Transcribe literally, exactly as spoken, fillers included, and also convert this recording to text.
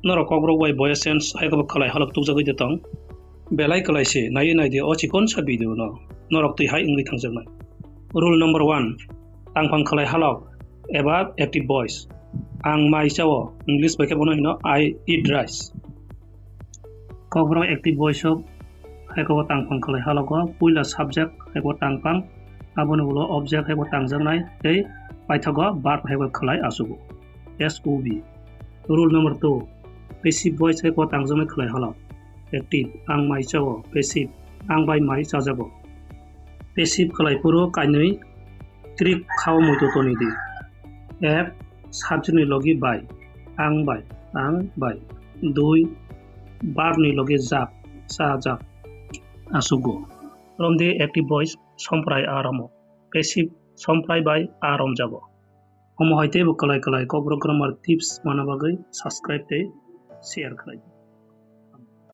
Norok Kokborok bai voice change hai khe bo kwlai halok tukjagwi de tong. Belai kwlai se naiwi nai di o chikonsa video no. Norok twi hai wngwi thangjaknai. Rule number one, tangphang kwlai halok eba active voice. Ang mai chao, English bai khe bono hino I eat rice. Kokborok active voice o hai khe bo tangphang kwlai halogo puila subject hai khe bo tangphang, aboni ulo object hai khe bo tangjaknai tei paithago verb hai khe bo kwlai achugo. S O V. Rule number two, passive voice hai khe bo tangjaknai kwlai halok. Active, ang mai chao. Passive, ang bai mai chajago. Passive kwlai phuru kainwi krik khao muitu toni di. Ek, subject ni logi bai, ang bai, ang bai. Dui, verb ni logi jak, chajak, achugo. Romdi active voice somprai a romo. Passive somprai bai a romjago. Omo hai teibo kwlai kwlai Kokborok grammar tips mana bagwi subscribe tei share khlai.